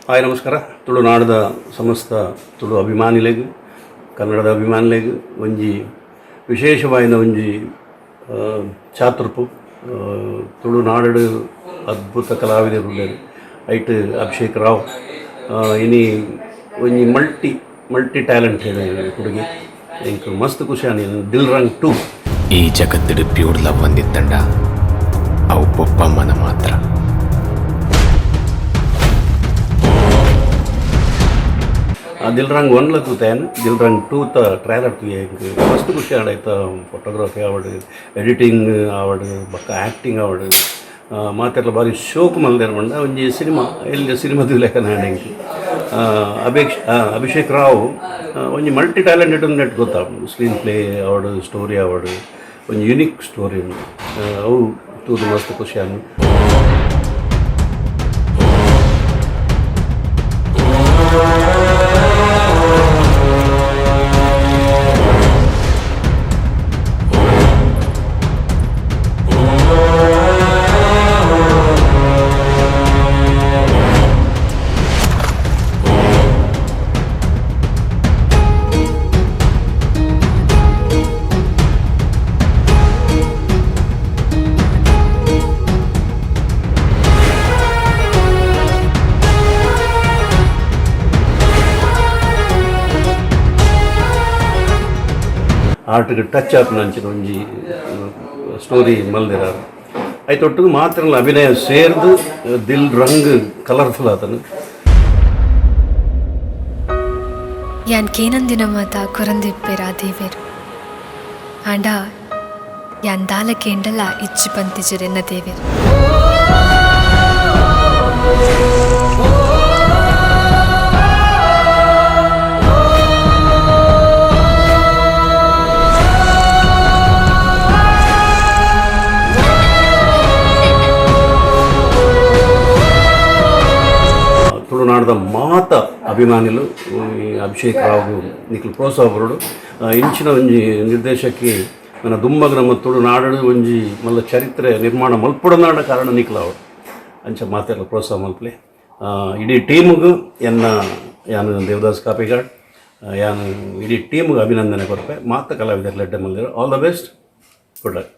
Hi ನಮಸ್ಕಾರ. ತುಳುನಾಡದ ಸಮಸ್ತ ತುಳು ಅಭಿಮಾನಿಲೆಗ್, ಕನ್ನಡದ ಅಭಿಮಾನಿಲೆಗ್ ಒಂಜಿ ವಿಶೇಷವಾಯಿನ ಒಂಜಿ ಚಾತುರ್ಪು. ತುಳುನಾಡು ಅದ್ಭುತ ಕಲಾವಿದರು ಐಟ್ ಅಭಿಷೇಕ್ ರಾವ್ ಇನಿ ಒಂಜಿ ಮಲ್ಟಿ ಮಲ್ಟಿ ಟ್ಯಾಲೆಂಟೆಡ್ ಹುಡುಗಿ. ಎಂಕ್ ಮಸ್ತ್ ಖುಷಿ ಆನಿ ದಿಲ್ ರಂಗ್ 2. ಈ ಜಗತ್ತಿಡು ಪ್ಯೂರ್ ಲವ್ ಒಂದಿತ್ತಂಡ ಅವು ಪೊಪ್ಪಮ್ಮನ ಮಾತ್ರ. ದಿಲ್ ರಂಗ್ 1 ತೂತೇನ್, ದಿಲ್ ರಂಗ್ 2 ತ ಟ್ರೈಲರ್ ತೂಯೆ. ಎಂಕ್ ಮಸ್ತ್ ಖುಷಿ ಆಂಡ್. ಐತ ಫೋಟೋಗ್ರಫಿ ಆವಡ್, ಎಡಿಟಿಂಗ್ ಆವಡ್, ಬೊಕ್ಕ ಆ್ಯಕ್ಟಿಂಗ್ ಆವಡ್, ಮಾತೆರ್ಲ ಬಾರಿ ಶೋಕು ಮಲ್ದೆರ್ ಪಂಡ ಒಂಜಿ ಸಿನಿಮಾ ಎಲ್ಲಿ ಸಿನಿಮಾ ತೂಲೆಕನೆ ಆಂಡ್ ಎಂಕ್. ಅಭಿಷೇಕ್ ರಾವ್ ಒಂಜಿ ಮಲ್ಟಿ ಟ್ಯಾಲೆಂಟೆಡ್ ನೆಟ್ ಗೊತ್ತಾಪುಂಡು. ಸ್ಕ್ರೀನ್ ಪ್ಲೇ ಆವಡ್, ಸ್ಟೋರಿ ಆವಡ್, ಒಂಜಿ ಯುನಿಕ್ ಸ್ಟೋರಿ ಉಂಡು. ಅವು ತೂದು ಮಸ್ತ್ ಖುಷಿ ಆಂಡ್. ಆರ್ಟ್ಗೆ ಟಚ್ ಆಪುನ ಅಂಚಿನ ಒಂಜಿ ಸ್ಟೋರಿ ಮಲ್ದಿರಾರ್. ಐತೊಟ್ಟುಗು ಮಾತ್ರಲ ಅಭಿನಯ ಸೇರ್ದು ದಿಲ್ ರಂಗ್ ಕಲರ್ಫುಲ್ ಆತನು. ಯಾನ್ ಕೇನಂದಿನ ಮಾತ ಕೊರಂದಿಪ್ಪೆರ ದೇವೆರ್ ಆಂಡ ಯಾನ್ ದಾಲ ಕೇಂಡಲ ಇಚ್ಚಿ ಪಂತಿಜೆರೆನ್ನ ದೇವೆರ್. ತುಳುನಾಡದ ಮಾತ ಅಭಿಮಾನಿಲು ಈ ಅಭಿಷೇಕ್ ರಾವ್ ನಿಖಿಲ್ ಪ್ರೋತ್ಸಾಹ ಬರೋಡು. ಇಂಚಿನ ಒಂಜಿ ನಿರ್ದೇಶಕಿ ನನ್ನ ದುಮ್ಮಗ ನಮ್ಮ ತುಳುನಾಡು ಒಂಜಿ ಮಲ್ಲ ಚರಿತ್ರೆ ನಿರ್ಮಾಣ ಮಲ್ಪುಡನಾಡ ಕಾರಣ ನಿಖಿಲ್ ಅವಡು. ಅಂಚ ಮಾತೆರ್ಲ ಪ್ರೋತ್ಸಾಹ ಮಲ್ಪಲೆ. ಇಡೀ ಟೀಮ್ಗೆ ಎನ್ನ ಯಾನು ದೇವದಾಸ್ ಕಾಪಿಗಾಡ್ ಯಾನು ಇಡೀ ಟೀಮ್ಗೆ ಅಭಿನಂದನೆ ಕೊರ್ಪೆ. ಮಾತ ಕಲಾವಿದರ್ ಲೆಡ್ಡೆ ಮಲ್ದಿರು. All the best, good luck.